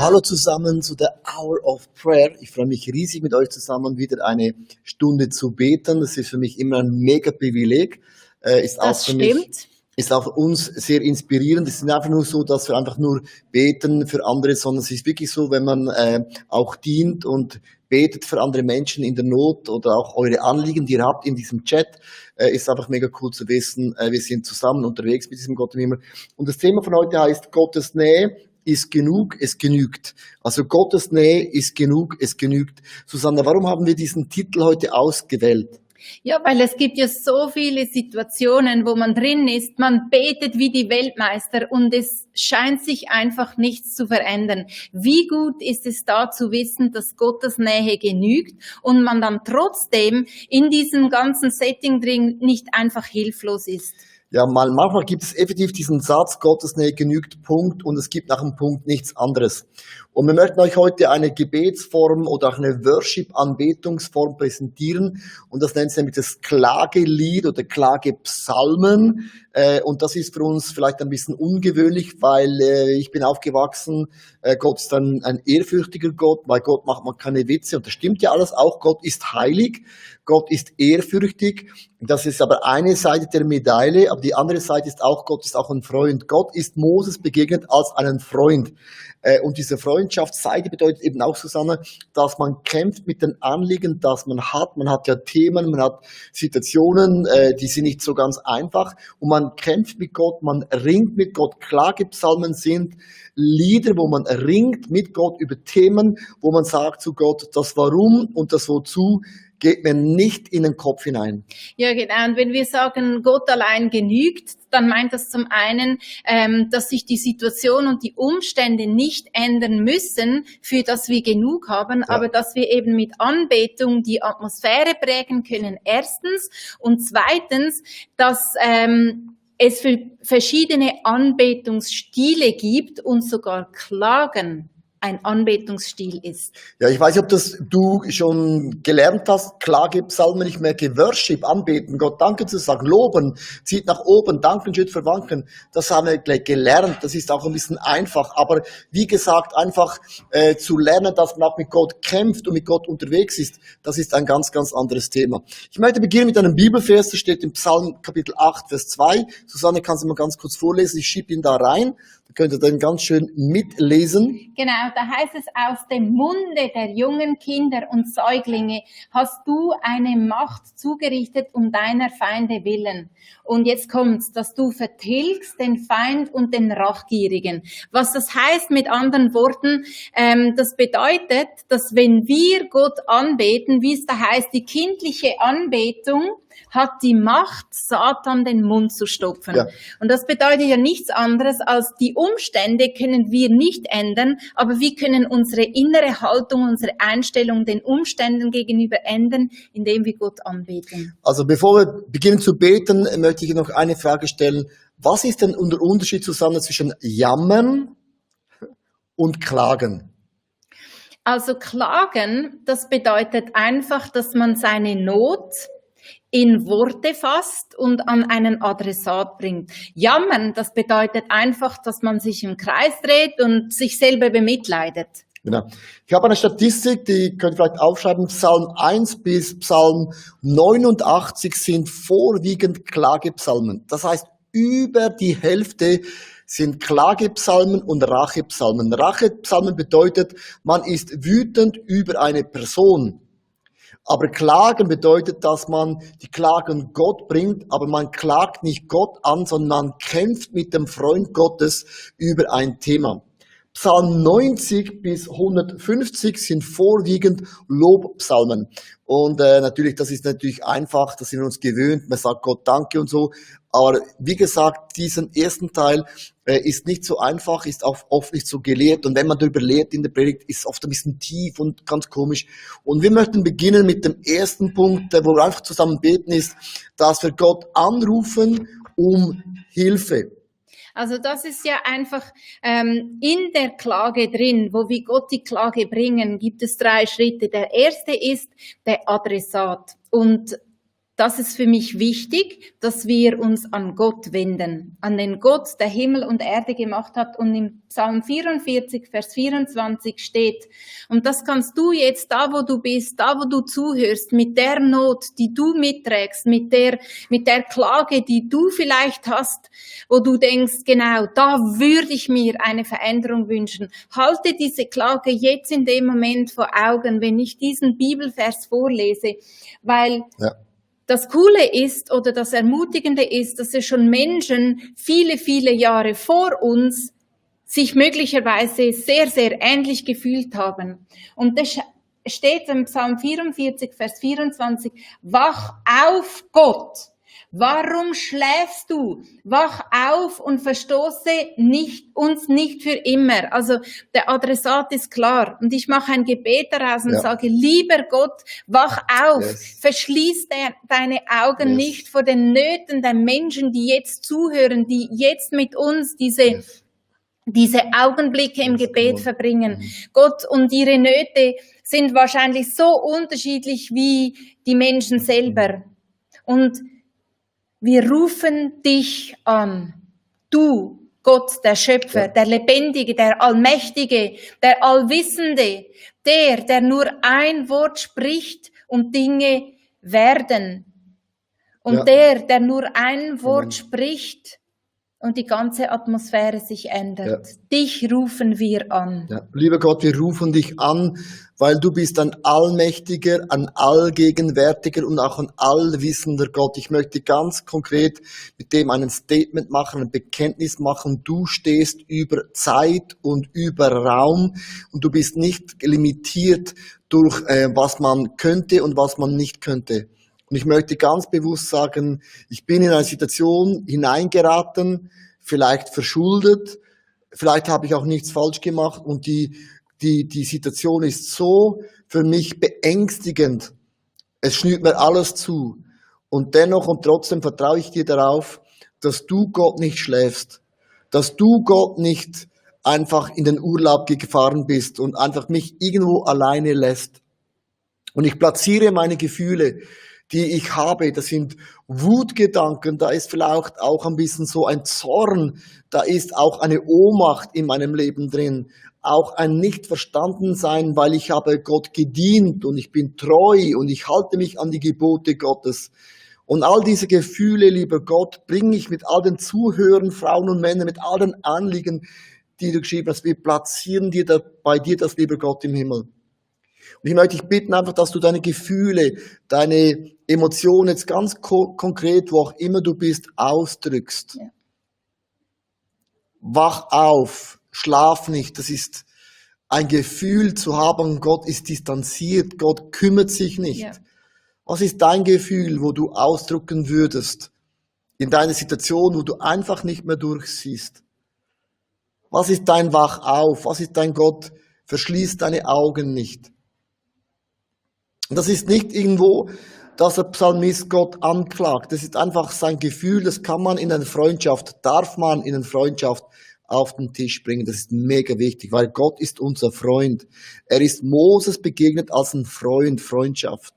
Hallo zusammen zu der Hour of Prayer. Ich freue mich riesig, mit euch zusammen wieder eine Stunde zu beten. Das ist für mich immer ein mega Privileg. Das stimmt. Ist auch für uns sehr inspirierend. Es ist nicht einfach nur so, dass wir einfach nur beten für andere, sondern es ist wirklich so, wenn man auch dient und betet für andere Menschen in der Not oder auch eure Anliegen, die ihr habt in diesem Chat, ist einfach mega cool zu wissen, wir sind zusammen unterwegs mit diesem Gott im Himmel. Und das Thema von heute heißt Gottes Nähe ist genug, es genügt. Also Gottes Nähe ist genug, es genügt. Susanne, warum haben wir diesen Titel heute ausgewählt? Ja, weil es gibt ja so viele Situationen, wo man drin ist, man betet wie die Weltmeister und es scheint sich einfach nichts zu verändern. Wie gut ist es da zu wissen, dass Gottes Nähe genügt und man dann trotzdem in diesem ganzen Setting drin nicht einfach hilflos ist? Ja, manchmal gibt es effektiv diesen Satz, Gottes Nähe genügt, Punkt, und es gibt nach dem Punkt nichts anderes. Und wir möchten euch heute eine Gebetsform oder auch eine Worship-Anbetungsform präsentieren. Und das nennt sich nämlich das Klagelied oder Klagepsalmen. Und das ist für uns vielleicht ein bisschen ungewöhnlich, weil ich bin aufgewachsen, Gott ist ein ehrfürchtiger Gott, bei Gott macht man keine Witze. Und das stimmt ja alles auch, Gott ist heilig, Gott ist ehrfürchtig. Das ist aber eine Seite der Medaille, aber die andere Seite ist auch, Gott ist auch ein Freund. Gott ist Moses begegnet als einen Freund. Und diese Freundschaftsseite bedeutet eben auch, Susanne, dass man kämpft mit den Anliegen, das man hat. Man hat ja Themen, man hat Situationen, die sind nicht so ganz einfach. Und man kämpft mit Gott, man ringt mit Gott. Klagepsalmen sind Lieder, wo man ringt mit Gott über Themen, wo man sagt zu Gott, das Warum und das Wozu geht mir nicht in den Kopf hinein. Ja, genau. Und wenn wir sagen, Gott allein genügt, dann meint das zum einen, dass sich die Situation und die Umstände nicht ändern müssen, für das wir genug haben, ja, aber dass wir eben mit Anbetung die Atmosphäre prägen können, erstens. Und zweitens, dass es für verschiedene Anbetungsstile gibt und sogar Klagen ein Anbetungsstil ist. Ja, ich weiß nicht, ob das du schon gelernt hast, Klagepsalmen, ich merke Worship, anbeten, Gott danke zu sagen, loben, zieht nach oben, danken, schütt verwanken, das haben wir gleich gelernt, das ist auch ein bisschen einfach, aber wie gesagt, einfach zu lernen, dass man auch mit Gott kämpft und mit Gott unterwegs ist, das ist ein ganz, ganz anderes Thema. Ich möchte beginnen mit einem Bibelvers, das steht im Psalm Kapitel 8, Vers 2, Susanne, kannst du mal ganz kurz vorlesen, ich schiebe ihn da rein. Könnt ihr dann ganz schön mitlesen. Genau, da heißt es, aus dem Munde der jungen Kinder und Säuglinge hast du eine Macht zugerichtet um deiner Feinde willen. Und jetzt kommt's, dass du vertilgst den Feind und den Rachgierigen. Was das heißt mit anderen Worten, das bedeutet, dass wenn wir Gott anbeten, wie es da heißt, die kindliche Anbetung hat die Macht, Satan den Mund zu stopfen. Ja. Und das bedeutet ja nichts anderes, als die Umstände können wir nicht ändern, aber wir können unsere innere Haltung, unsere Einstellung den Umständen gegenüber ändern, indem wir Gott anbeten. Also bevor wir beginnen zu beten, möchte ich noch eine Frage stellen. Was ist denn der Unterschied zusammen zwischen Jammern und Klagen? Also Klagen, das bedeutet einfach, dass man seine Not in Worte fasst und an einen Adressat bringt. Jammern, das bedeutet einfach, dass man sich im Kreis dreht und sich selber bemitleidet. Genau. Ich habe eine Statistik, die könnt ihr vielleicht aufschreiben. Psalm 1 bis Psalm 89 sind vorwiegend Klagepsalmen. Das heißt, über die Hälfte sind Klagepsalmen und Rachepsalmen. Rachepsalmen bedeutet, man ist wütend über eine Person. Aber Klagen bedeutet, dass man die Klagen Gott bringt, aber man klagt nicht Gott an, sondern man kämpft mit dem Freund Gottes über ein Thema. Psalm 90 bis 150 sind vorwiegend Lobpsalmen. Und natürlich, das ist natürlich einfach, das sind wir uns gewöhnt, man sagt Gott Danke und so. Aber wie gesagt, diesen ersten Teil ist nicht so einfach, ist auch oft nicht so gelehrt. Und wenn man darüber lehrt in der Predigt, ist es oft ein bisschen tief und ganz komisch. Und wir möchten beginnen mit dem ersten Punkt, wo wir einfach zusammen beten, ist, dass wir Gott anrufen um Hilfe. Also das ist ja einfach in der Klage drin, wo wir Gott die Klage bringen, gibt es 3 Schritte. Der erste ist der Adressat. Und das ist für mich wichtig, dass wir uns an Gott wenden, an den Gott, der Himmel und Erde gemacht hat. Und im Psalm 44, Vers 24 steht, und das kannst du jetzt, da wo du bist, da wo du zuhörst, mit der Not, die du mitträgst, mit der Klage, die du vielleicht hast, wo du denkst, genau, da würde ich mir eine Veränderung wünschen. Halte diese Klage jetzt in dem Moment vor Augen, wenn ich diesen Bibelvers vorlese, weil das Coole ist oder das Ermutigende ist, dass es schon Menschen viele, viele Jahre vor uns sich möglicherweise sehr, sehr ähnlich gefühlt haben. Und das steht im Psalm 44, Vers 24, wach auf, Gott! Warum schläfst du? Wach auf und verstoße uns nicht für immer. Also der Adressat ist klar. Und ich mache ein Gebet daraus und sage, lieber Gott, wach auf. Verschließ deine Augen nicht vor den Nöten der Menschen, die jetzt zuhören, die jetzt mit uns diese Augenblicke im Gebet verbringen. Gott, und ihre Nöte sind wahrscheinlich so unterschiedlich wie die Menschen selber. Und wir rufen dich an, du, Gott, der Schöpfer, der Lebendige, der Allmächtige, der Allwissende, der nur ein Wort spricht und Dinge werden. Und der nur ein Wort spricht und die ganze Atmosphäre sich ändert. Dich rufen wir an. Ja. Lieber Gott, wir rufen dich an, weil du bist ein allmächtiger, ein allgegenwärtiger und auch ein allwissender Gott. Ich möchte ganz konkret mit dem ein Statement machen, ein Bekenntnis machen. Du stehst über Zeit und über Raum und du bist nicht limitiert durch was man könnte und was man nicht könnte. Und ich möchte ganz bewusst sagen, ich bin in eine Situation hineingeraten, vielleicht verschuldet, vielleicht habe ich auch nichts falsch gemacht und die Situation ist so für mich beängstigend. Es schnürt mir alles zu. Und dennoch und trotzdem vertraue ich dir darauf, dass du, Gott, nicht schläfst, dass du, Gott, nicht einfach in den Urlaub gefahren bist und einfach mich irgendwo alleine lässt. Und ich platziere meine Gefühle, die ich habe, das sind Wutgedanken, da ist vielleicht auch ein bisschen so ein Zorn, da ist auch eine Ohnmacht in meinem Leben drin, auch ein Nicht-Verstanden-Sein, weil ich habe Gott gedient und ich bin treu und ich halte mich an die Gebote Gottes. Und all diese Gefühle, lieber Gott, bringe ich mit all den Zuhörern, Frauen und Männern, mit all den Anliegen, die du geschrieben hast. Wir platzieren bei dir das, lieber Gott, im Himmel. Und ich möchte dich bitten einfach, dass du deine Gefühle, deine Emotionen jetzt ganz konkret, wo auch immer du bist, ausdrückst. Ja. Wach auf, schlaf nicht. Das ist ein Gefühl zu haben, Gott ist distanziert, Gott kümmert sich nicht. Ja. Was ist dein Gefühl, wo du ausdrücken würdest in deiner Situation, wo du einfach nicht mehr durchsiehst? Was ist dein Wach auf? Was ist dein Gott? Verschließ deine Augen nicht. Und das ist nicht irgendwo, dass der Psalmist Gott anklagt. Das ist einfach sein Gefühl, das kann man in einer Freundschaft, darf man in einer Freundschaft auf den Tisch bringen. Das ist mega wichtig, weil Gott ist unser Freund. Er ist Moses begegnet als ein Freund, Freundschaft.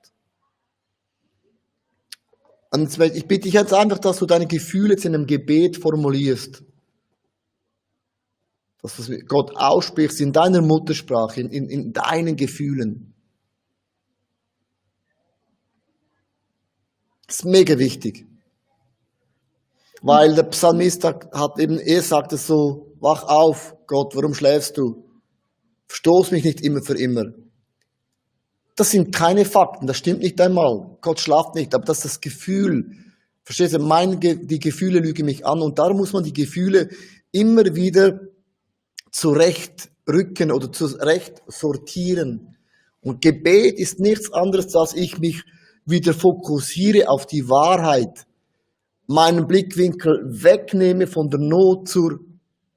Und ich bitte dich jetzt einfach, dass du deine Gefühle jetzt in einem Gebet formulierst. Dass du Gott aussprichst in deiner Muttersprache, in deinen Gefühlen. Das ist mega wichtig. Weil der Psalmist hat eben, er sagt es so, wach auf, Gott, warum schläfst du? Verstoß mich nicht immer für immer. Das sind keine Fakten, das stimmt nicht einmal. Gott schlaft nicht, aber das ist das Gefühl. Verstehst du, die Gefühle lügen mich an und darum muss man die Gefühle immer wieder zurechtrücken oder zurecht sortieren. Und Gebet ist nichts anderes, als ich mich wieder fokussiere auf die Wahrheit, meinen Blickwinkel wegnehme von der Not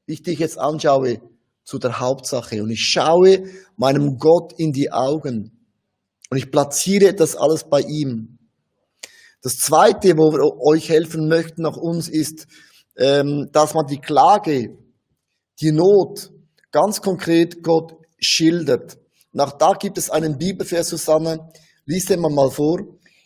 ich dich jetzt anschaue, zu der Hauptsache. Und ich schaue meinem Gott in die Augen. Und ich platziere das alles bei ihm. Das Zweite, wo wir euch helfen möchten, nach uns, ist, dass man die Klage, die Not, ganz konkret Gott schildert. Und auch da gibt es einen Bibelvers, Susanne, lies den mal vor.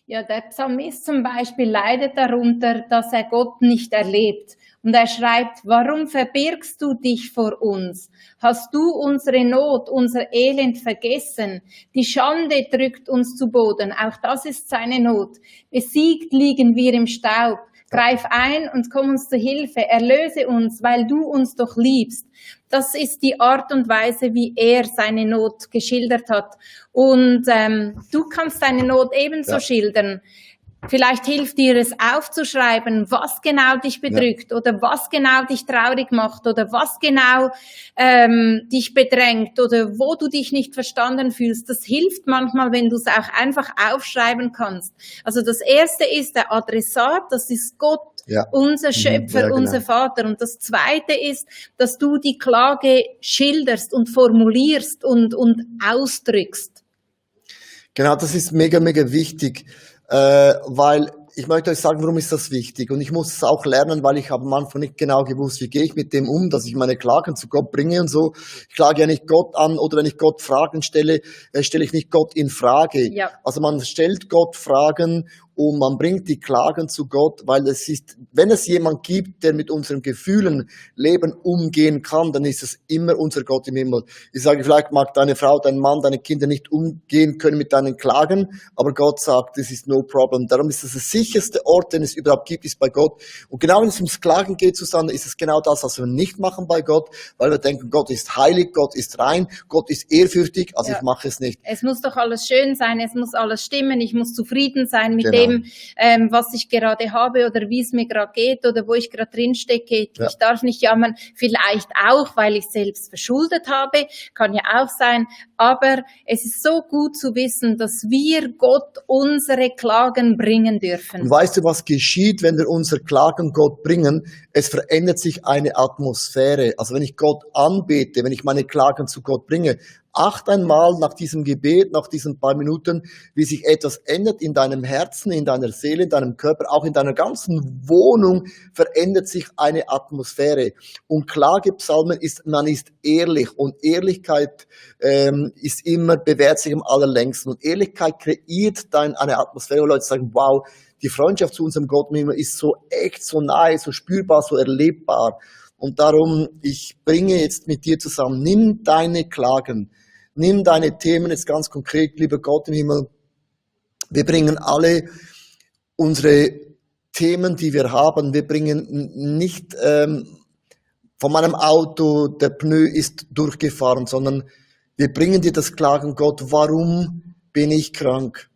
Ja, der Psalmist zum Beispiel leidet darunter, dass er Gott nicht erlebt. Und er schreibt, warum verbirgst du dich vor uns? Hast du unsere Not, unser Elend vergessen? Die Schande drückt uns zu Boden. Auch das ist seine Not. Besiegt liegen wir im Staub. Greif ein und komm uns zu Hilfe. Erlöse uns, weil du uns doch liebst. Das ist die Art und Weise, wie er seine Not geschildert hat. Und du kannst deine Not ebenso schildern. Vielleicht hilft dir es aufzuschreiben, was genau dich bedrückt oder was genau dich traurig macht oder was genau dich bedrängt oder wo du dich nicht verstanden fühlst. Das hilft manchmal, wenn du es auch einfach aufschreiben kannst. Also das Erste ist der Adressat, das ist Gott, unser Schöpfer, unser Vater. Und das Zweite ist, dass du die Klage schilderst und formulierst und ausdrückst. Genau, das ist mega, mega wichtig. Weil ich möchte euch sagen, warum ist das wichtig? Und ich muss es auch lernen, weil ich habe am Anfang nicht genau gewusst, wie gehe ich mit dem um, dass ich meine Klagen zu Gott bringe und so. Ich klage ja nicht Gott an oder wenn ich Gott Fragen stelle, stelle ich nicht Gott in Frage. Ja. Also man stellt Gott Fragen und man bringt die Klagen zu Gott, weil es ist, wenn es jemand gibt, der mit unseren Gefühlen, Leben umgehen kann, dann ist es immer unser Gott im Himmel. Ich sage, vielleicht mag deine Frau, dein Mann, deine Kinder nicht umgehen können mit deinen Klagen, aber Gott sagt, das ist no problem. Darum ist es der sicherste Ort, den es überhaupt gibt, ist bei Gott. Und genau wenn es ums Klagen geht, Susanne, ist es genau das, was wir nicht machen bei Gott, weil wir denken, Gott ist heilig, Gott ist rein, Gott ist ehrfürchtig, also ich mache es nicht. Es muss doch alles schön sein, es muss alles stimmen, ich muss zufrieden sein mit dem, was ich gerade habe oder wie es mir gerade geht oder wo ich gerade drin stecke. Ich darf nicht jammern, vielleicht auch, weil ich selbst verschuldet habe, kann ja auch sein, aber es ist so gut zu wissen, dass wir Gott unsere Klagen bringen dürfen. Und weißt du, was geschieht, wenn wir unsere Klagen Gott bringen? Es verändert sich eine Atmosphäre. Also wenn ich Gott anbete, wenn ich meine Klagen zu Gott bringe, acht einmal nach diesem Gebet, nach diesen paar Minuten, wie sich etwas ändert in deinem Herzen, in deiner Seele, in deinem Körper, auch in deiner ganzen Wohnung verändert sich eine Atmosphäre. Und Klagepsalmen ist, man ist ehrlich und Ehrlichkeit ist immer, bewährt sich am allerlängsten. Und Ehrlichkeit kreiert dann eine Atmosphäre, wo Leute sagen, wow, die Freundschaft zu unserem Gott ist so echt, so nahe, so spürbar, so erlebbar. Und darum, ich bringe jetzt mit dir zusammen, nimm deine Klagen, nimm deine Themen jetzt ganz konkret, lieber Gott im Himmel. Wir bringen alle unsere Themen, die wir haben, wir bringen nicht von meinem Auto, der Pneu ist durchgefahren, sondern wir bringen dir das Klagen, Gott, warum bin ich krank?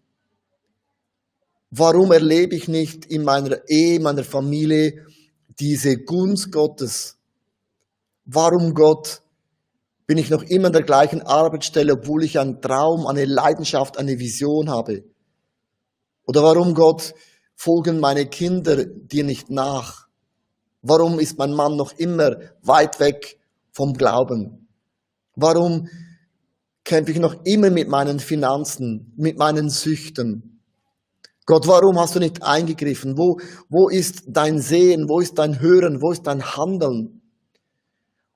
Warum erlebe ich nicht in meiner Ehe, meiner Familie diese Gunst Gottes? Warum, Gott, bin ich noch immer an der gleichen Arbeitsstelle, obwohl ich einen Traum, eine Leidenschaft, eine Vision habe? Oder warum, Gott, folgen meine Kinder dir nicht nach? Warum ist mein Mann noch immer weit weg vom Glauben? Warum kämpfe ich noch immer mit meinen Finanzen, mit meinen Süchten? Gott, warum hast du nicht eingegriffen? Wo ist dein Sehen? Wo ist dein Hören? Wo ist dein Handeln?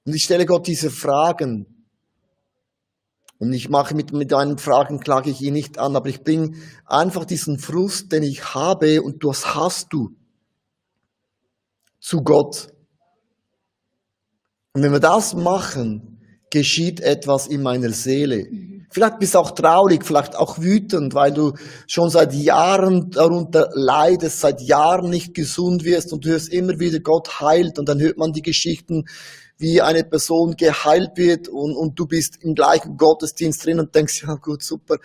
Und ich stelle Gott diese Fragen. Und ich mache mit deinen Fragen, klage ich ihn nicht an, aber ich bringe einfach diesen Frust, den ich habe, und das hast du, zu Gott. Und wenn wir das machen, geschieht etwas in meiner Seele. Vielleicht bist du auch traurig, vielleicht auch wütend, weil du schon seit Jahren darunter leidest, seit Jahren nicht gesund wirst und du hörst immer wieder, Gott heilt, und dann hört man die Geschichten, wie eine Person geheilt wird und du bist im gleichen Gottesdienst drin und denkst, ja gut, super,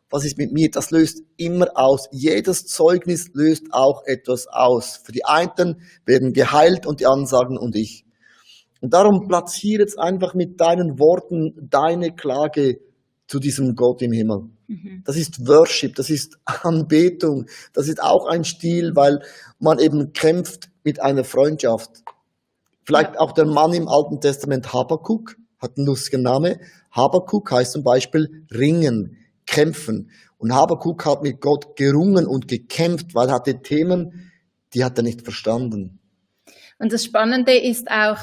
was ist mit mir? Das löst immer aus. Jedes Zeugnis löst auch etwas aus. Für die einen werden geheilt und die anderen sagen, und ich. Und darum platziere jetzt einfach mit deinen Worten deine Klage zu diesem Gott im Himmel. Das ist Worship, das ist Anbetung, das ist auch ein Stil, weil man eben kämpft mit einer Freundschaft. Vielleicht auch der Mann im Alten Testament Habakuk, hat einen lustigen Namen. Habakuk heißt zum Beispiel ringen, kämpfen. Und Habakuk hat mit Gott gerungen und gekämpft, weil er hatte Themen, die hat er nicht verstanden. Und das Spannende ist auch,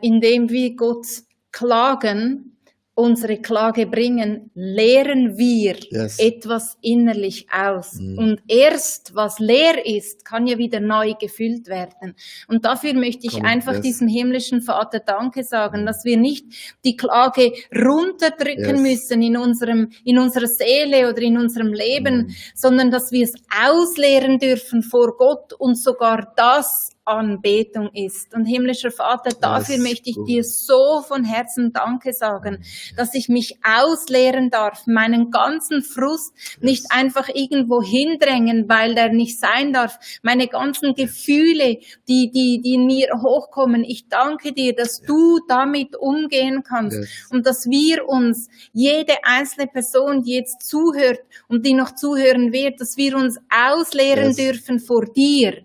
indem wir Gott klagen, unsere Klage bringen, leeren wir Yes. etwas innerlich aus. Und erst, was leer ist, kann ja wieder neu gefüllt werden. Und dafür möchte ich Come on, einfach yes. diesem himmlischen Vater Danke sagen, dass wir nicht die Klage runterdrücken müssen in unserer Seele oder in unserem Leben, sondern dass wir es ausleeren dürfen vor Gott und sogar das Anbetung ist. Und himmlischer Vater, dafür möchte ich dir so von Herzen Danke sagen, dass ich mich ausleeren darf, meinen ganzen Frust nicht einfach irgendwo hindrängen, weil der nicht sein darf, meine ganzen Gefühle, die in mir hochkommen. Ich danke dir, dass du damit umgehen kannst und dass wir uns, jede einzelne Person, die jetzt zuhört und die noch zuhören wird, dass wir uns ausleeren dürfen vor dir.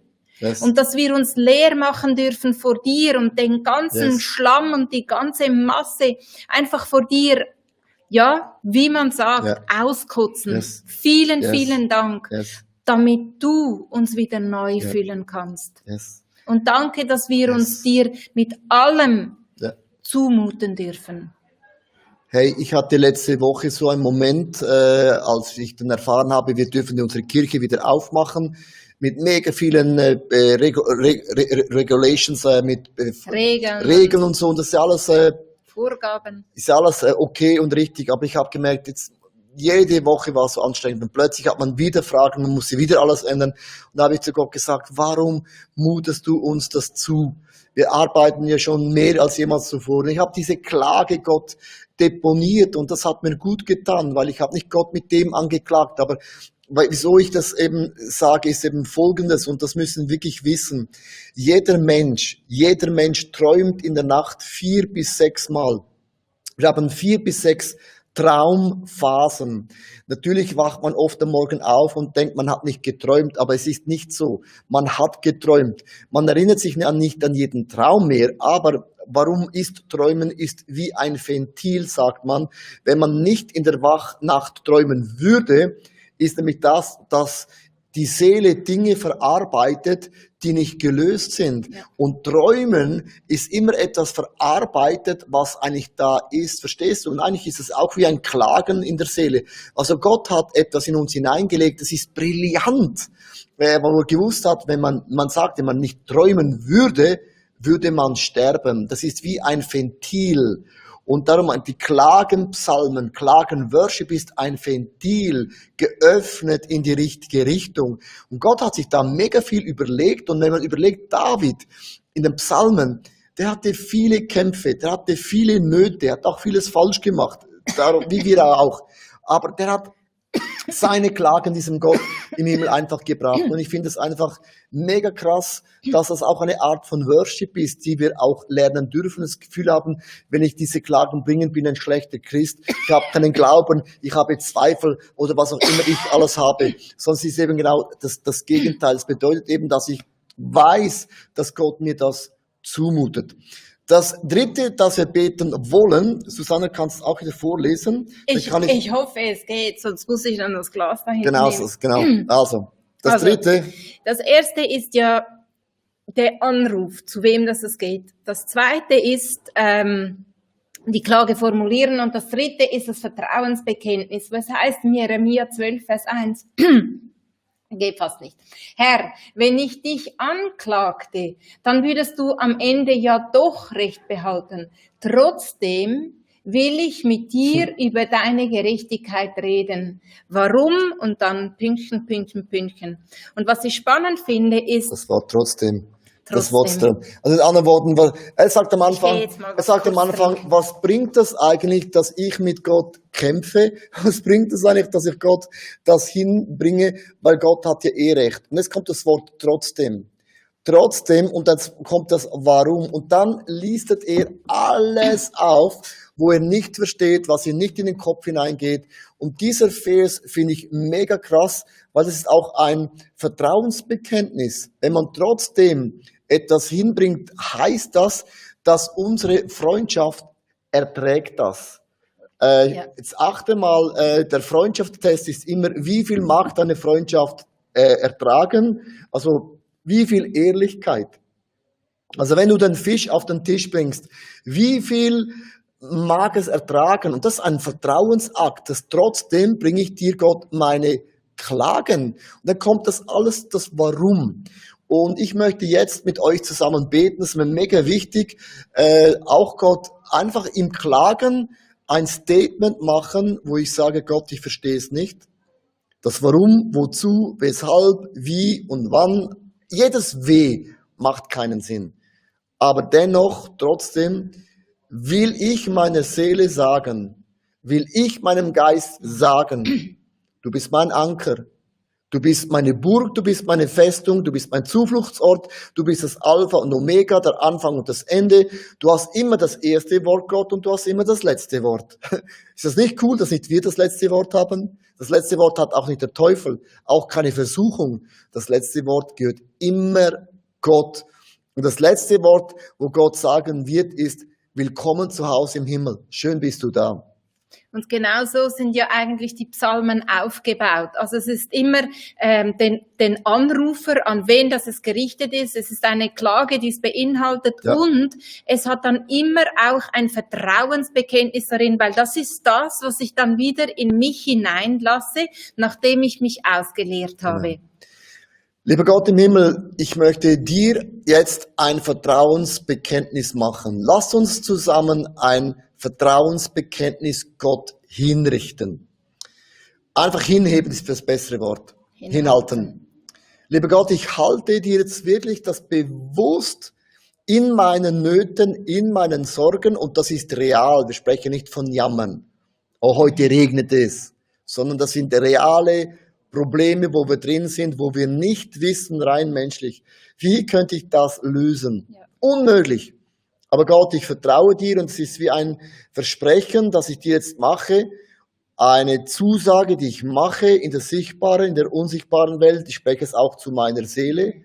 Und dass wir uns leer machen dürfen vor dir und den ganzen Schlamm und die ganze Masse einfach vor dir, ja, wie man sagt, auskotzen. Vielen, vielen Dank, damit du uns wieder neu füllen kannst. Und danke, dass wir uns dir mit allem zumuten dürfen. Hey, ich hatte letzte Woche so einen Moment, als ich dann erfahren habe, wir dürfen unsere Kirche wieder aufmachen, mit mega vielen Regulations, mit Regeln und so. Und das ist ja alles, Vorgaben. Ist ja alles okay und richtig. Aber ich habe gemerkt, jetzt jede Woche war es so anstrengend. Und plötzlich hat man wieder Fragen, man muss sie wieder alles ändern. Und da habe ich zu Gott gesagt, warum mutest du uns das zu? Wir arbeiten ja schon mehr als jemals zuvor. Und ich habe diese Klage Gott deponiert und das hat mir gut getan, weil ich habe nicht Gott mit dem angeklagt, aber wieso ich das eben sage, ist eben Folgendes, und das müssen wir wirklich wissen. Jeder Mensch träumt in der Nacht 4 bis 6 Mal. Wir haben 4 bis 6 Traumphasen. Natürlich wacht man oft am Morgen auf und denkt, man hat nicht geträumt, aber es ist nicht so. Man hat geträumt. Man erinnert sich nicht an jeden Traum mehr, aber warum ist Träumen ist wie ein Ventil, sagt man. Wenn man nicht in der Wachnacht träumen würde, ist nämlich das, dass die Seele Dinge verarbeitet, die nicht gelöst sind. Ja. Und Träumen ist immer etwas verarbeitet, was eigentlich da ist. Verstehst du? Und eigentlich ist es auch wie ein Klagen in der Seele. Also Gott hat etwas in uns hineingelegt, das ist brillant. Weil man gewusst hat, wenn man sagt, wenn man nicht träumen würde, würde man sterben. Das ist wie ein Ventil. Und darum die Klagenpsalmen, Klagenworship ist ein Ventil, geöffnet in die richtige Richtung. Und Gott hat sich da mega viel überlegt. Und wenn man überlegt, David in den Psalmen, der hatte viele Kämpfe, der hatte viele Nöte, der hat auch vieles falsch gemacht, darum, wie wir auch. Aber der hat seine Klagen diesem Gott im Himmel einfach gebracht. Und ich finde es einfach mega krass, dass das auch eine Art von Worship ist, die wir auch lernen dürfen. Das Gefühl haben, wenn ich diese Klagen bringe, bin ich ein schlechter Christ. Ich habe keinen Glauben, ich habe Zweifel oder was auch immer ich alles habe. Sonst ist eben genau das Gegenteil. Es bedeutet eben, dass ich weiß, dass Gott mir das zumutet. Das dritte, das wir beten wollen, Susanne, kannst du auch wieder vorlesen? Ich hoffe, es geht, sonst muss ich dann das Glas da hinten nehmen. Genau. Also, das dritte. Das erste ist ja der Anruf, zu wem das es geht. Das zweite ist die Klage formulieren und das dritte ist das Vertrauensbekenntnis. Was heißt in Jeremia 12, Vers 1? Geht fast nicht. Herr, wenn ich dich anklagte, dann würdest du am Ende ja doch Recht behalten. Trotzdem will ich mit dir über deine Gerechtigkeit reden. Warum? Und dann Pünktchen, Pünktchen, Pünktchen. Und was ich spannend finde, ist... Das war trotzdem. Das Wort. Also in anderen Worten, er sagt am Anfang, was bringt das eigentlich, dass ich mit Gott kämpfe? Was bringt es eigentlich, dass ich Gott das hinbringe? Weil Gott hat ja Recht. Und jetzt kommt das Wort trotzdem. Trotzdem, und dann kommt das Warum. Und dann listet er alles auf, wo er nicht versteht, was ihm nicht in den Kopf hineingeht. Und dieser Vers finde ich mega krass, weil das ist auch ein Vertrauensbekenntnis. Wenn man trotzdem etwas hinbringt, heißt das, dass unsere Freundschaft erträgt das. Jetzt achte mal, der Freundschaftstest ist immer, wie viel mag deine Freundschaft ertragen? Also wie viel Ehrlichkeit? Also wenn du den Fisch auf den Tisch bringst, wie viel mag es ertragen. Und das ist ein Vertrauensakt, dass trotzdem bringe ich dir, Gott, meine Klagen. Und dann kommt das alles, das Warum. Und ich möchte jetzt mit euch zusammen beten, das ist mir mega wichtig, auch Gott einfach im Klagen ein Statement machen, wo ich sage, Gott, ich verstehe es nicht. Das Warum, wozu, weshalb, wie und wann, jedes W macht keinen Sinn. Aber dennoch, trotzdem, will ich meiner Seele sagen, will ich meinem Geist sagen, du bist mein Anker, du bist meine Burg, du bist meine Festung, du bist mein Zufluchtsort, du bist das Alpha und Omega, der Anfang und das Ende. Du hast immer das erste Wort, Gott, und du hast immer das letzte Wort. Ist das nicht cool, dass nicht wir das letzte Wort haben? Das letzte Wort hat auch nicht der Teufel, auch keine Versuchung. Das letzte Wort gehört immer Gott. Und das letzte Wort, wo Gott sagen wird, ist, willkommen zu Hause im Himmel. Schön bist du da. Und genauso sind ja eigentlich die Psalmen aufgebaut. Also es ist immer den Anrufer, an wen das es gerichtet ist. Es ist eine Klage, die es beinhaltet. Ja. Und es hat dann immer auch ein Vertrauensbekenntnis darin, weil das ist das, was ich dann wieder in mich hineinlasse, nachdem ich mich ausgeleert habe. Ja. Lieber Gott im Himmel, ich möchte dir jetzt ein Vertrauensbekenntnis machen. Lass uns zusammen ein Vertrauensbekenntnis Gott hinrichten. Einfach hinheben ist das bessere Wort. Hinhalten. Lieber Gott, ich halte dir jetzt wirklich das bewusst in meinen Nöten, in meinen Sorgen, und das ist real. Wir sprechen nicht von Jammern. Oh, heute regnet es. Sondern das sind reale Probleme, wo wir drin sind, wo wir nicht wissen, rein menschlich. Wie könnte ich das lösen? Ja. Unmöglich. Aber Gott, ich vertraue dir, und es ist wie ein Versprechen, das ich dir jetzt mache, eine Zusage, die ich mache in der sichtbaren, in der unsichtbaren Welt. Ich spreche es auch zu meiner Seele,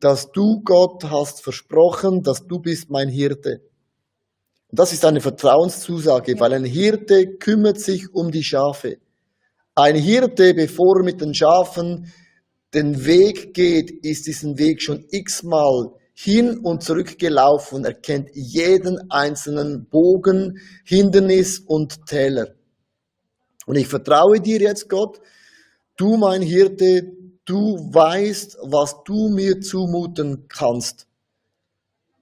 dass du, Gott, hast versprochen, dass du bist mein Hirte. Und das ist eine Vertrauenszusage, weil ein Hirte kümmert sich um die Schafe. Ein Hirte, bevor er mit den Schafen den Weg geht, ist diesen Weg schon x-mal hin und zurück gelaufen. Er kennt jeden einzelnen Bogen, Hindernis und Täler. Und ich vertraue dir jetzt, Gott, du mein Hirte, du weißt, was du mir zumuten kannst.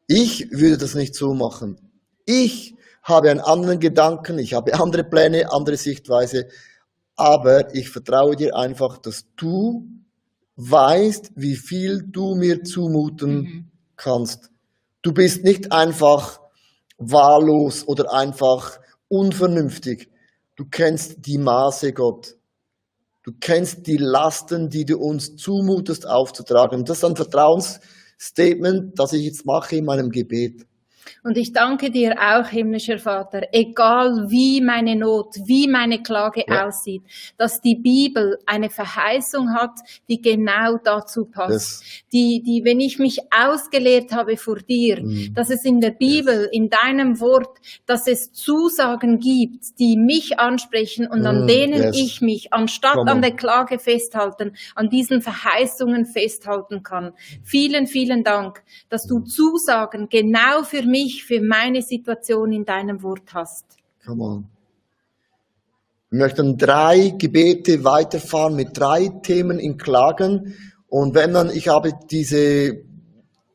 Ich würde das nicht so machen. Ich habe einen anderen Gedanken, ich habe andere Pläne, andere Sichtweise. Aber ich vertraue dir einfach, dass du weißt, wie viel du mir zumuten kannst. Du bist nicht einfach wahllos oder einfach unvernünftig. Du kennst die Maße, Gott. Du kennst die Lasten, die du uns zumutest aufzutragen. Und das ist ein Vertrauensstatement, das ich jetzt mache in meinem Gebet. Und ich danke dir auch, himmlischer Vater, egal wie meine Not, wie meine Klage aussieht, dass die Bibel eine Verheißung hat, die genau dazu passt. Die, wenn ich mich ausgeleert habe vor dir, dass es in der Bibel, in deinem Wort, dass es Zusagen gibt, die mich ansprechen und an denen ich mich, anstatt an der Klage festhalten, an diesen Verheißungen festhalten kann. Vielen, vielen Dank, dass du Zusagen genau für mich, für meine Situation in deinem Wort hast. Come on. Wir möchten 3 Gebete weiterfahren mit 3 Themen in Klagen. Und ich habe diese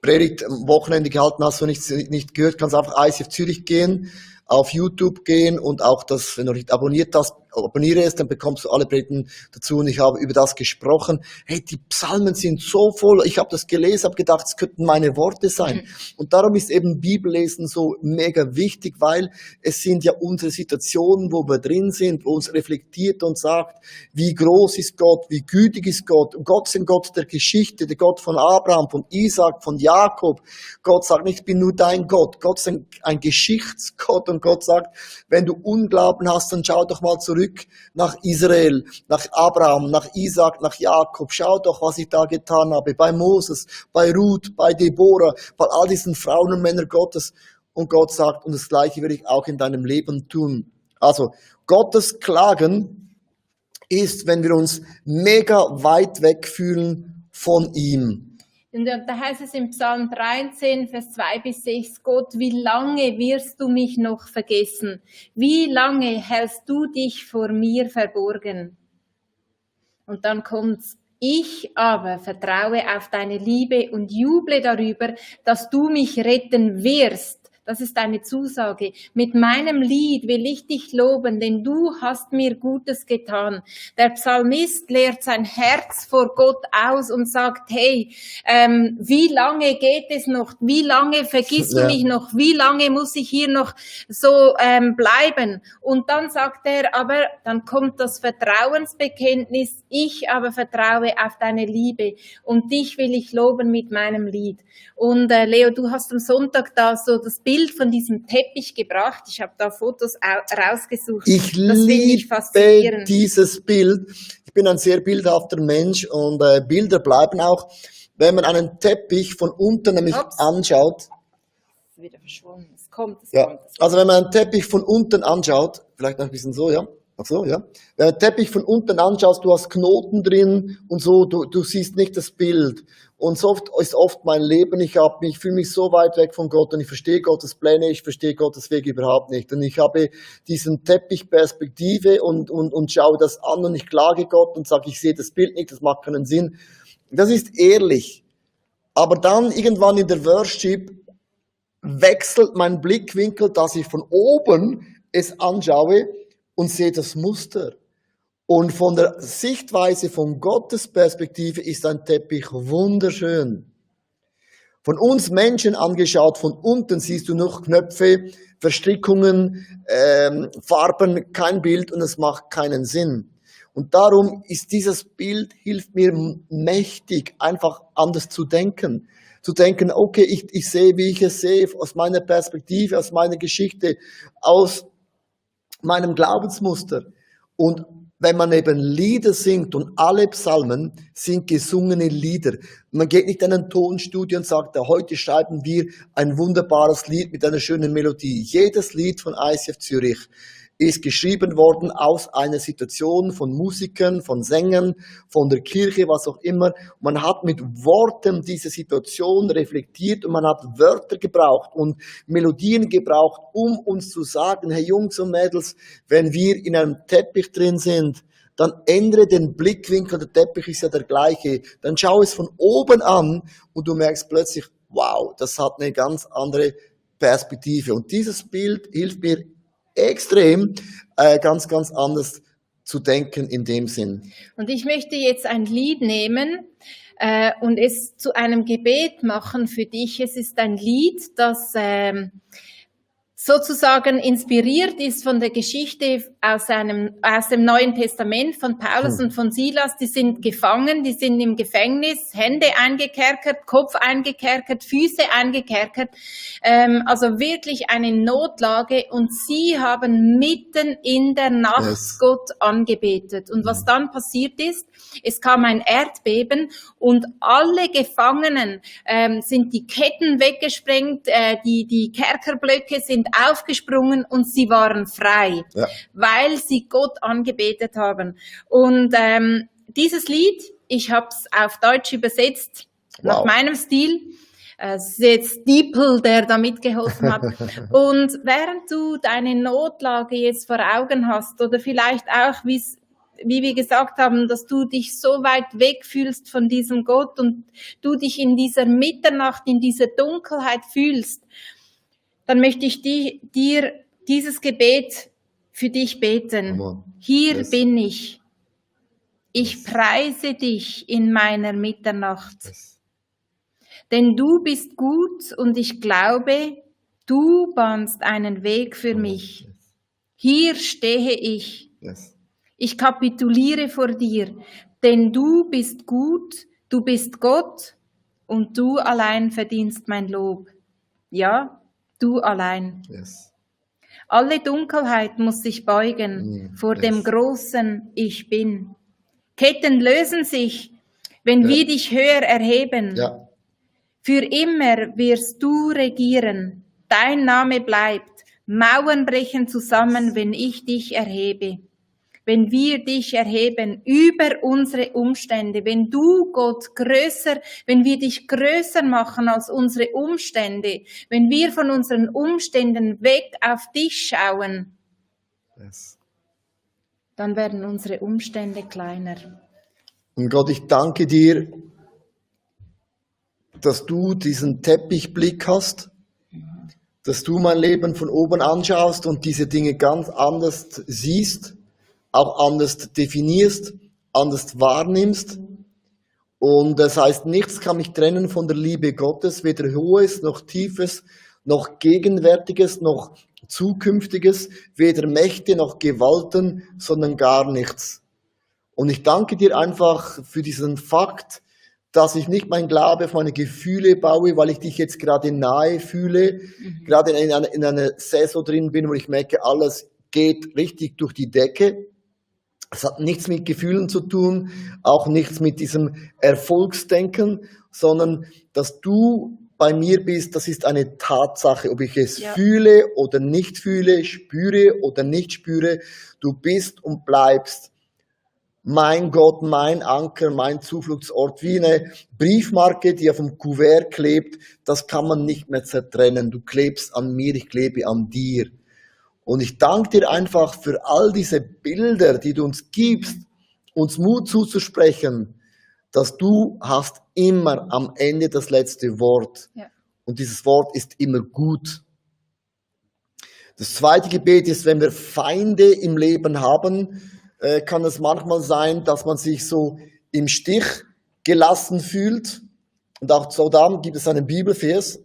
Predigt am Wochenende gehalten, hast du nicht gehört, kannst einfach ICF Zürich gehen, auf YouTube gehen und auch das, wenn du nicht abonniert hast, abonniere es, dann bekommst du alle Predigten dazu, und ich habe über das gesprochen. Hey, die Psalmen sind so voll, ich habe das gelesen, habe gedacht, es könnten meine Worte sein. Und darum ist eben Bibellesen so mega wichtig, weil es sind ja unsere Situationen, wo wir drin sind, wo uns reflektiert und sagt, wie groß ist Gott, wie gütig ist Gott. Und Gott ist ein Gott der Geschichte, der Gott von Abraham, von Isaac, von Jakob. Gott sagt nicht, ich bin nur dein Gott. Gott ist ein Geschichtsgott, und Gott sagt, wenn du Unglauben hast, dann schau doch mal zurück nach Israel, nach Abraham, nach Isaac, nach Jakob. Schau doch, was ich da getan habe, bei Moses, bei Ruth, bei Deborah, bei all diesen Frauen und Männern Gottes. Und Gott sagt, und das Gleiche werde ich auch in deinem Leben tun. Also, Gottes Klagen ist, wenn wir uns mega weit weg fühlen von ihm. Und da heißt es im Psalm 13, Vers 2 bis 6, Gott, wie lange wirst du mich noch vergessen? Wie lange hältst du dich vor mir verborgen? Und dann kommt's. Ich aber vertraue auf deine Liebe und juble darüber, dass du mich retten wirst. Das ist eine Zusage. Mit meinem Lied will ich dich loben, denn du hast mir Gutes getan. Der Psalmist leert sein Herz vor Gott aus und sagt, hey, wie lange geht es noch? Wie lange vergisst du mich noch? Wie lange muss ich hier noch so bleiben? Und dann sagt er, aber dann kommt das Vertrauensbekenntnis, ich aber vertraue auf deine Liebe und dich will ich loben mit meinem Lied. Und Leo, du hast am Sonntag da so das Bild von diesem Teppich gebracht. Ich habe da Fotos rausgesucht. Ich liebe dieses Bild. Ich bin ein sehr bildhafter Mensch und Bilder bleiben auch, wenn man einen Teppich von unten nämlich anschaut. Es ist wieder verschwunden. Es kommt. Also wenn man einen Teppich von unten anschaut, vielleicht noch ein bisschen so, ja. Ach so, ja. Wenn du den Teppich von unten anschaust, du hast Knoten drin und so, du siehst nicht das Bild. Und so ist oft mein Leben, ich fühle mich so weit weg von Gott und ich verstehe Gottes Pläne, ich verstehe Gottes Weg überhaupt nicht. Und ich habe diesen Teppichperspektive und schaue das an und ich klage Gott und sage, ich sehe das Bild nicht, das macht keinen Sinn. Das ist ehrlich. Aber dann irgendwann in der Worship wechselt mein Blickwinkel, dass ich von oben es anschaue und sehe das Muster. Und von der Sichtweise von Gottes Perspektive ist ein Teppich wunderschön. Von uns Menschen angeschaut, von unten siehst du noch Knöpfe, Verstrickungen, Farben, kein Bild und es macht keinen Sinn. Und darum ist dieses Bild, hilft mir mächtig, einfach anders zu denken. Zu denken, okay, ich sehe, wie ich es sehe, aus meiner Perspektive, aus meiner Geschichte, aus meinem Glaubensmuster. Und wenn man eben Lieder singt und alle Psalmen sind gesungene Lieder. Man geht nicht in ein Tonstudio und sagt, heute schreiben wir ein wunderbares Lied mit einer schönen Melodie. Jedes Lied von ICF Zürich ist geschrieben worden aus einer Situation von Musikern, von Sängern, von der Kirche, was auch immer. Man hat mit Worten diese Situation reflektiert und man hat Wörter gebraucht und Melodien gebraucht, um uns zu sagen, hey Jungs und Mädels, wenn wir in einem Teppich drin sind, dann ändere den Blickwinkel, der Teppich ist ja der gleiche. Dann schau es von oben an und du merkst plötzlich, wow, das hat eine ganz andere Perspektive. Und dieses Bild hilft mir extrem, ganz anders zu denken in dem Sinn. Und ich möchte jetzt ein Lied nehmen und es zu einem Gebet machen für dich. Es ist ein Lied, das sozusagen inspiriert ist von der Geschichte aus dem Neuen Testament von Paulus und von Silas. Die sind gefangen, die sind im Gefängnis, Hände eingekerkert, Kopf eingekerkert, Füße eingekerkert, also wirklich eine Notlage und sie haben mitten in der Nacht Gott angebetet. Und was dann passiert ist, es kam ein Erdbeben und alle Gefangenen sind die Ketten weggesprengt, die Kerkerblöcke sind aufgesprungen und sie waren frei, weil sie Gott angebetet haben. Und dieses Lied, ich habe es auf Deutsch übersetzt, nach meinem Stil. Es ist jetzt Diepel, der da mitgeholfen hat. Und während du deine Notlage jetzt vor Augen hast oder vielleicht auch, wie wir gesagt haben, dass du dich so weit weg fühlst von diesem Gott und du dich in dieser Mitternacht, in dieser Dunkelheit fühlst, dann möchte ich dir dieses Gebet für dich beten. Hier bin ich. Ich preise dich in meiner Mitternacht. Denn du bist gut und ich glaube, du bahnst einen Weg für mich. Hier stehe ich. Ich kapituliere vor dir, denn du bist gut, du bist Gott und du allein verdienst mein Lob. Ja, du allein. Alle Dunkelheit muss sich beugen vor dem großen Ich Bin. Ketten lösen sich, wenn wir dich höher erheben. Für immer wirst du regieren. Dein Name bleibt. Mauern brechen zusammen, wenn ich dich erhebe. wenn wir dich erheben über unsere Umstände, wenn du, Gott, wenn wir dich größer machen als unsere Umstände, wenn wir von unseren Umständen weg auf dich schauen, Yes. dann werden unsere Umstände kleiner. Und Gott, ich danke dir, dass du diesen Teppichblick hast, dass du mein Leben von oben anschaust und diese Dinge ganz anders siehst, auch anders definierst, anders wahrnimmst. Und das heißt, nichts kann mich trennen von der Liebe Gottes, weder Hohes noch Tiefes, noch Gegenwärtiges, noch Zukünftiges, weder Mächte noch Gewalten, sondern gar nichts. Und ich danke dir einfach für diesen Fakt, dass ich nicht mein Glaube auf meine Gefühle baue, weil ich dich jetzt gerade nahe fühle, gerade in einer Saison drin bin, wo ich merke, alles geht richtig durch die Decke. Es hat nichts mit Gefühlen zu tun, auch nichts mit diesem Erfolgsdenken, sondern dass du bei mir bist, das ist eine Tatsache, ob ich es fühle oder nicht fühle, spüre oder nicht spüre, du bist und bleibst mein Gott, mein Anker, mein Zufluchtsort, wie eine Briefmarke, die auf dem Kuvert klebt, das kann man nicht mehr zertrennen. Du klebst an mir, ich klebe an dir. Und ich danke dir einfach für all diese Bilder, die du uns gibst, uns Mut zuzusprechen, dass du hast immer am Ende das letzte Wort. Ja. Und dieses Wort ist immer gut. Das zweite Gebet ist, wenn wir Feinde im Leben haben, kann es manchmal sein, dass man sich so im Stich gelassen fühlt. Und auch so dann gibt es einen Bibelvers.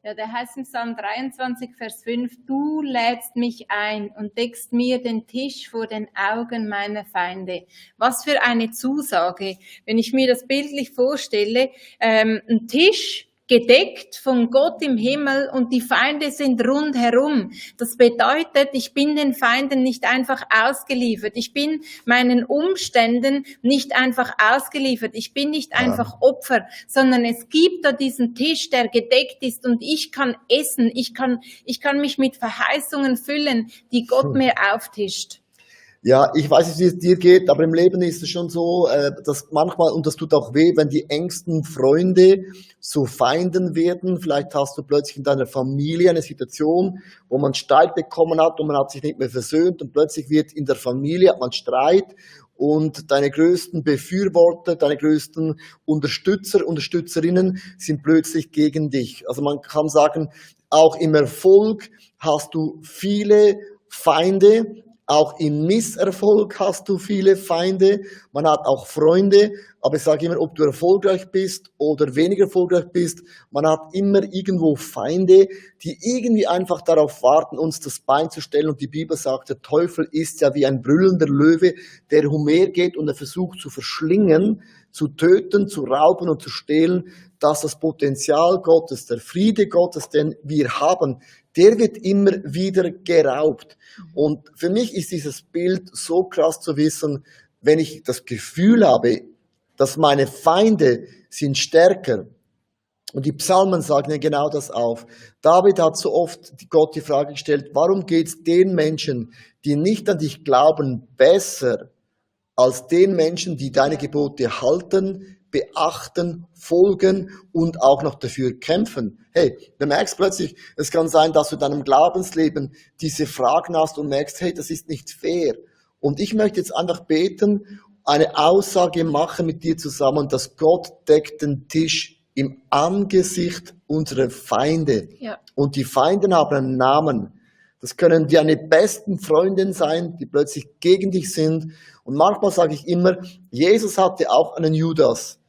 Ja, der heißt im Psalm 23, Vers 5, du lädst mich ein und deckst mir den Tisch vor den Augen meiner Feinde. Was für eine Zusage. Wenn ich mir das bildlich vorstelle, ein Tisch gedeckt von Gott im Himmel und die Feinde sind rundherum. Das bedeutet, ich bin den Feinden nicht einfach ausgeliefert. Ich bin meinen Umständen nicht einfach ausgeliefert. Ich bin nicht einfach Opfer, sondern es gibt da diesen Tisch, der gedeckt ist und ich kann essen. Ich kann mich mit Verheißungen füllen, die Gott mir auftischt. Ja, ich weiß nicht, wie es dir geht, aber im Leben ist es schon so, dass manchmal, und das tut auch weh, wenn die engsten Freunde zu Feinden werden. Vielleicht hast du plötzlich in deiner Familie eine Situation, wo man Streit bekommen hat und man hat sich nicht mehr versöhnt und plötzlich wird in der Familie hat man Streit und deine größten Befürworter, deine größten Unterstützer, Unterstützerinnen sind plötzlich gegen dich. Also man kann sagen, auch im Erfolg hast du viele Feinde. Auch im Misserfolg hast du viele Feinde. Man hat auch Freunde. Aber ich sage immer, ob du erfolgreich bist oder weniger erfolgreich bist, man hat immer irgendwo Feinde, die irgendwie einfach darauf warten, uns das Bein zu stellen. Und die Bibel sagt, der Teufel ist ja wie ein brüllender Löwe, der umhergeht und er versucht zu verschlingen, zu töten, zu rauben und zu stehlen, dass das Potenzial Gottes, der Friede Gottes, den wir haben, der wird immer wieder geraubt. Und für mich ist dieses Bild so krass zu wissen, wenn ich das Gefühl habe, dass meine Feinde sind stärker. Und die Psalmen sagen ja genau das auf. David hat so oft Gott die Frage gestellt, warum geht es den Menschen, die nicht an dich glauben, besser als den Menschen, die deine Gebote halten, beachten, folgen und auch noch dafür kämpfen. Hey, du merkst plötzlich, es kann sein, dass du in deinem Glaubensleben diese Fragen hast und merkst, hey, das ist nicht fair. Und ich möchte jetzt einfach beten, eine Aussage machen mit dir zusammen, dass Gott deckt den Tisch im Angesicht unserer Feinde. Ja. Und die Feinde haben einen Namen. Das können deine besten Freundinnen sein, die plötzlich gegen dich sind. Und manchmal sage ich immer, Jesus hatte auch einen Judas.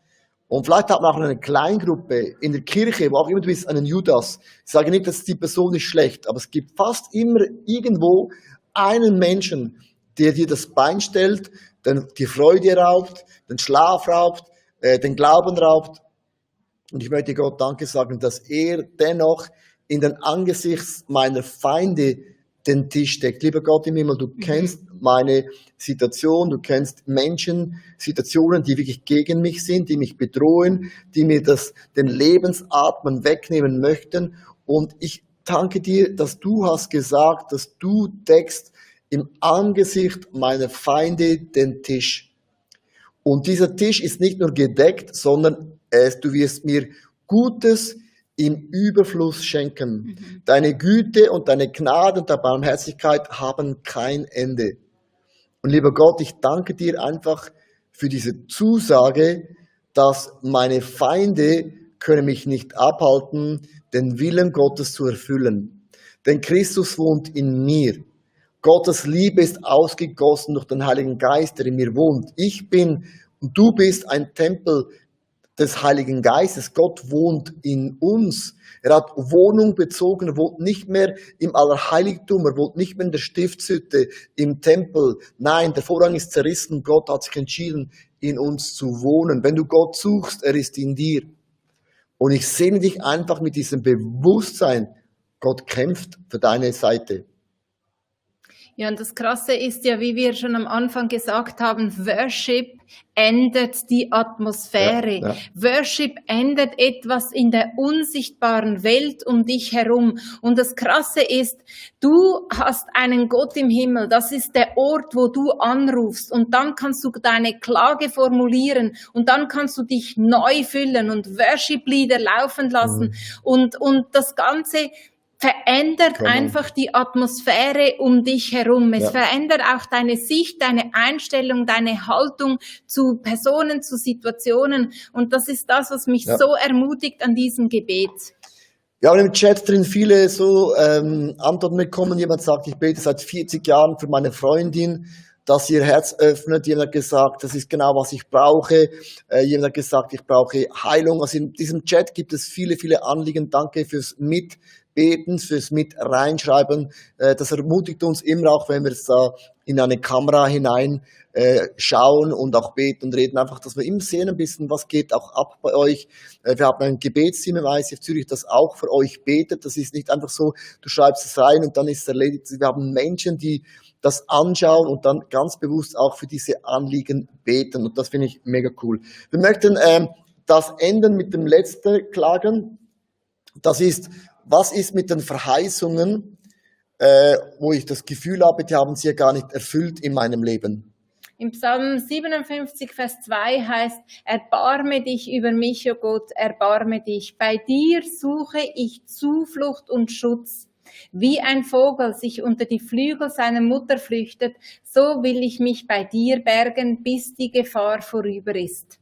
Und vielleicht hat man auch eine Kleingruppe in der Kirche, wo auch immer du bist, einen Judas. Ich sage nicht, dass die Person ist schlecht, aber es gibt fast immer irgendwo einen Menschen, der dir das Bein stellt, die Freude raubt, den Schlaf raubt, den Glauben raubt. Und ich möchte Gott Danke sagen, dass er dennoch in den Angesichts meiner Feinde den Tisch deckt. Lieber Gott im Himmel, du kennst meine Situation, du kennst Menschen, Situationen, die wirklich gegen mich sind, die mich bedrohen, die mir den Lebensatmen wegnehmen möchten. Und ich danke dir, dass du hast gesagt, dass du deckst im Angesicht meiner Feinde den Tisch. Und dieser Tisch ist nicht nur gedeckt, sondern du wirst mir Gutes im Überfluss schenken. Deine Güte und deine Gnade und deine Barmherzigkeit haben kein Ende. Und lieber Gott, ich danke dir einfach für diese Zusage, dass meine Feinde können mich nicht abhalten, den Willen Gottes zu erfüllen. Denn Christus wohnt in mir. Gottes Liebe ist ausgegossen durch den Heiligen Geist, der in mir wohnt. Ich bin und du bist ein Tempel des Heiligen Geistes. Gott wohnt in uns. Er hat Wohnung bezogen, er wohnt nicht mehr im Allerheiligtum, er wohnt nicht mehr in der Stiftshütte, im Tempel. Nein, der Vorhang ist zerrissen, Gott hat sich entschieden, in uns zu wohnen. Wenn du Gott suchst, er ist in dir. Und ich sehne dich einfach mit diesem Bewusstsein, Gott kämpft für deine Seite. Ja, und das Krasse ist ja, wie wir schon am Anfang gesagt haben, Worship ändert die Atmosphäre. Ja. Worship ändert etwas in der unsichtbaren Welt um dich herum. Und das Krasse ist, du hast einen Gott im Himmel. Das ist der Ort, wo du anrufst. Und dann kannst du deine Klage formulieren. Und dann kannst du dich neu füllen und Worship-Lieder laufen lassen. Und das Ganze verändert einfach die Atmosphäre um dich herum. Es verändert auch deine Sicht, deine Einstellung, deine Haltung zu Personen, zu Situationen. Und das ist das, was mich so ermutigt an diesem Gebet. Wir haben im Chat drin viele so Antworten bekommen. Jemand sagt, ich bete seit 40 Jahren für meine Freundin, dass ihr Herz öffnet. Jemand hat gesagt, das ist genau, was ich brauche. Jemand hat gesagt, ich brauche Heilung. Also in diesem Chat gibt es viele, viele Anliegen. Danke fürs Mitbeten, fürs Mit reinschreiben. Das ermutigt uns immer auch, wenn wir es da in eine Kamera hinein schauen und auch beten und reden. Einfach, dass wir immer sehen ein bisschen, was geht auch ab bei euch. Wir haben ein Gebetsteam im ICF Zürich, das auch für euch betet. Das ist nicht einfach so, du schreibst es rein und dann ist es erledigt. Wir haben Menschen, die das anschauen und dann ganz bewusst auch für diese Anliegen beten. Und das finde ich mega cool. Wir möchten das enden mit dem letzten Klagen. Das ist, was ist mit den Verheißungen, wo ich das Gefühl habe, die haben sie ja gar nicht erfüllt in meinem Leben. Im Psalm 57, Vers 2 heißt, erbarme dich über mich, o Gott, erbarme dich. Bei dir suche ich Zuflucht und Schutz. Wie ein Vogel sich unter die Flügel seiner Mutter flüchtet, so will ich mich bei dir bergen, bis die Gefahr vorüber ist.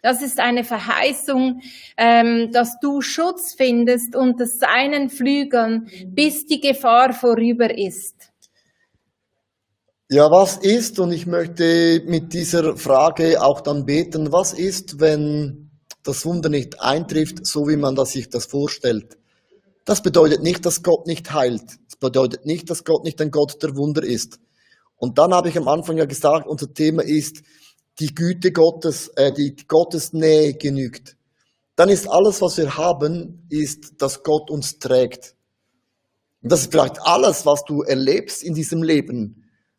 Das ist eine Verheißung, dass du Schutz findest unter seinen Flügeln, bis die Gefahr vorüber ist. Ja, was ist, und ich möchte mit dieser Frage auch dann beten, was ist, wenn das Wunder nicht eintrifft, so wie man sich das vorstellt? Das bedeutet nicht, dass Gott nicht heilt. Das bedeutet nicht, dass Gott nicht ein Gott der Wunder ist. Und dann habe ich am Anfang ja gesagt, unser Thema ist, die Güte Gottes, die Gottesnähe genügt. Dann ist alles, was wir haben, ist, dass Gott uns trägt. Und das ist vielleicht alles, was du erlebst in diesem Leben.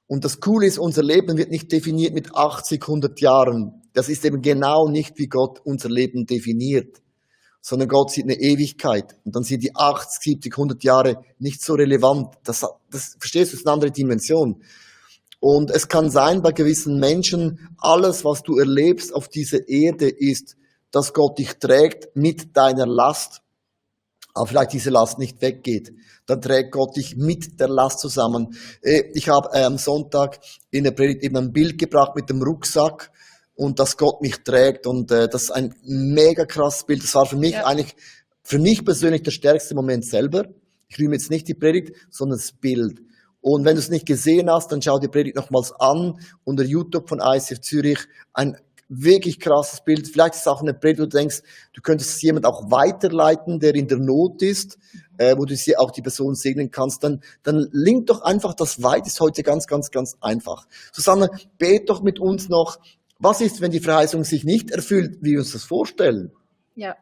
Und das Coole ist, unser Leben wird nicht definiert mit 80, 100 Jahren. Das ist eben genau nicht, wie Gott unser Leben definiert. Sondern Gott sieht eine Ewigkeit. Und dann sind die 80, 70, 100 Jahre nicht so relevant. Das verstehst du, das ist eine andere Dimension. Und es kann sein, bei gewissen Menschen, alles, was du erlebst auf dieser Erde, ist, dass Gott dich trägt mit deiner Last. Aber vielleicht diese Last nicht weggeht. Dann trägt Gott dich mit der Last zusammen. Ich habe am Sonntag in der Predigt eben ein Bild gebracht mit dem Rucksack. Und dass Gott mich trägt. Und das ist ein mega krasses Bild. Das war für mich eigentlich, für mich persönlich der stärkste Moment selber. Ich rühme jetzt nicht die Predigt, sondern das Bild. Und wenn du es nicht gesehen hast, dann schau die Predigt nochmals an. Unter YouTube von ICF Zürich. Ein wirklich krasses Bild. Vielleicht ist es auch eine Predigt, wo du denkst, du könntest es jemand auch weiterleiten, der in der Not ist, wo du auch die Person segnen kannst. Dann link doch einfach das weit. Ist heute ganz, ganz, ganz einfach. Susanne, bet doch mit uns noch. Was ist, wenn die Verheißung sich nicht erfüllt, wie wir uns das vorstellen? Ja.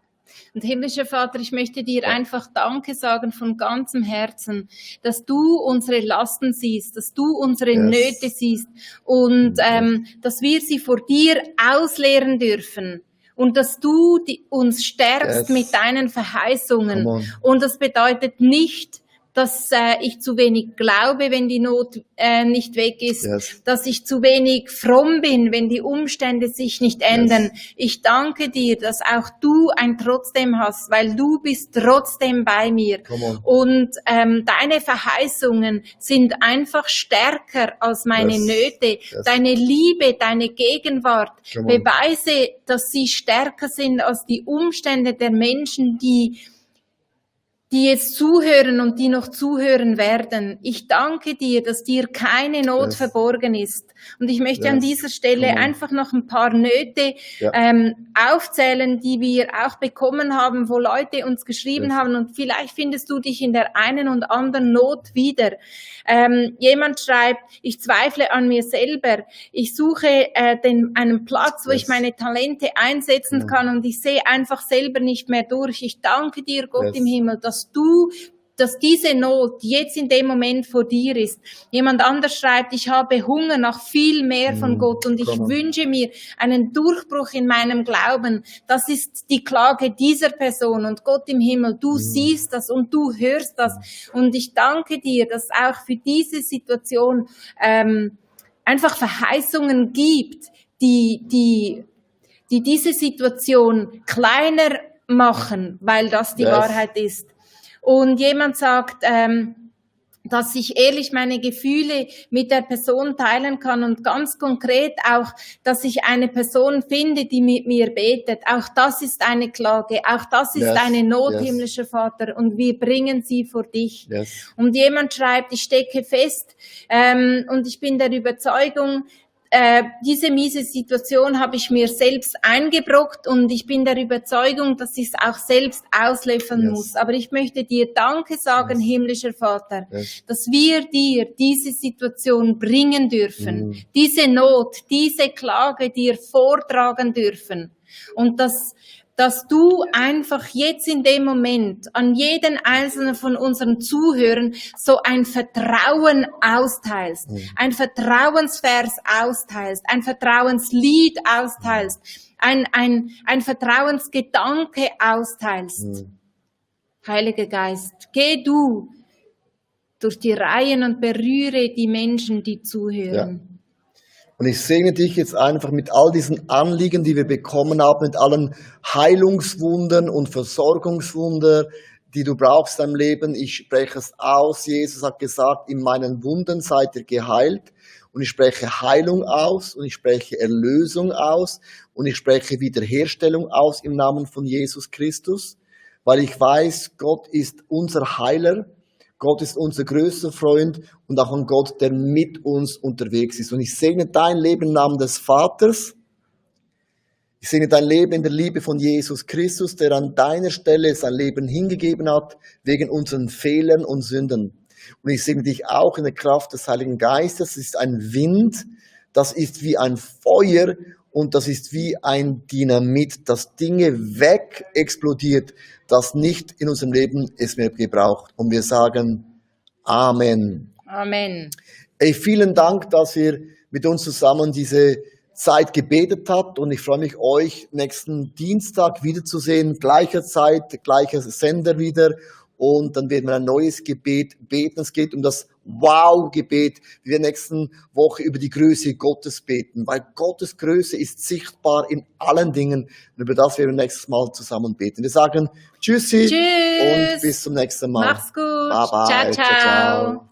Und himmlischer Vater, ich möchte dir einfach Danke sagen von ganzem Herzen, dass du unsere Lasten siehst, dass du unsere Nöte siehst und dass wir sie vor dir ausleeren dürfen. Und dass du uns stärkst mit deinen Verheißungen. Und das bedeutet nicht, dass ich zu wenig glaube, wenn die Not nicht weg ist, dass ich zu wenig fromm bin, wenn die Umstände sich nicht ändern. Ich danke dir, dass auch du ein Trotzdem hast, weil du bist trotzdem bei mir. Und deine Verheißungen sind einfach stärker als meine Nöte. Deine Liebe, deine Gegenwart, Beweise, dass sie stärker sind als die Umstände der Menschen, die jetzt zuhören und die noch zuhören werden. Ich danke dir, dass dir keine Not verborgen ist. Und ich möchte an dieser Stelle einfach noch ein paar Nöte aufzählen, die wir auch bekommen haben, wo Leute uns geschrieben haben. Und vielleicht findest du dich in der einen und anderen Not wieder. Jemand schreibt, ich zweifle an mir selber. Ich suche einen Platz, wo ich meine Talente einsetzen kann und ich sehe einfach selber nicht mehr durch. Ich danke dir, Gott im Himmel, dass diese Not jetzt in dem Moment vor dir ist. Jemand anders schreibt, ich habe Hunger nach viel mehr von Gott und ich wünsche mir einen Durchbruch in meinem Glauben. Das ist die Klage dieser Person und Gott im Himmel, du siehst das und du hörst das und ich danke dir, dass auch für diese Situation einfach Verheißungen gibt, die diese Situation kleiner machen, weil das die Wahrheit ist. Und jemand sagt, dass ich ehrlich meine Gefühle mit der Person teilen kann und ganz konkret auch, dass ich eine Person finde, die mit mir betet. Auch das ist eine Klage, auch das ist eine Not, himmlischer Vater, und wir bringen sie vor dich. Und jemand schreibt, ich stecke fest und ich bin der Überzeugung, diese miese Situation habe ich mir selbst eingebrockt und ich bin der Überzeugung, dass ich es auch selbst auslöffeln muss. Aber ich möchte dir Danke sagen, himmlischer Vater, dass wir dir diese Situation bringen dürfen, diese Not, diese Klage dir vortragen dürfen und dass du einfach jetzt in dem Moment an jeden einzelnen von unseren Zuhörern so ein Vertrauen austeilst, ein Vertrauensvers austeilst, ein Vertrauenslied austeilst, ein Vertrauensgedanke austeilst. Heiliger Geist, geh du durch die Reihen und berühre die Menschen, die zuhören. Und ich segne dich jetzt einfach mit all diesen Anliegen, die wir bekommen haben, mit allen Heilungswundern und Versorgungswundern, die du brauchst in deinem Leben. Ich spreche es aus. Jesus hat gesagt, in meinen Wunden seid ihr geheilt. Und ich spreche Heilung aus und ich spreche Erlösung aus und ich spreche Wiederherstellung aus im Namen von Jesus Christus, weil ich weiß, Gott ist unser Heiler. Gott ist unser größter Freund und auch ein Gott, der mit uns unterwegs ist. Und ich segne dein Leben im Namen des Vaters. Ich segne dein Leben in der Liebe von Jesus Christus, der an deiner Stelle sein Leben hingegeben hat, wegen unseren Fehlern und Sünden. Und ich segne dich auch in der Kraft des Heiligen Geistes. Das ist ein Wind, das ist wie ein Feuer und das ist wie ein Dynamit, das Dinge weg explodiert, das nicht in unserem Leben es mehr gebraucht. Und wir sagen Amen. Amen. Ey, vielen Dank, dass ihr mit uns zusammen diese Zeit gebetet habt. Und ich freue mich, euch nächsten Dienstag wiederzusehen. Gleicher Zeit, gleicher Sender wieder. Und dann werden wir ein neues Gebet beten. Es geht um das Wow-Gebet, wie wir nächsten Woche über die Größe Gottes beten. Weil Gottes Größe ist sichtbar in allen Dingen. Und über das werden wir nächstes Mal zusammen beten. Wir sagen Tschüssi. Tschüss. Und bis zum nächsten Mal. Mach's gut. Bye bye. Ciao, ciao.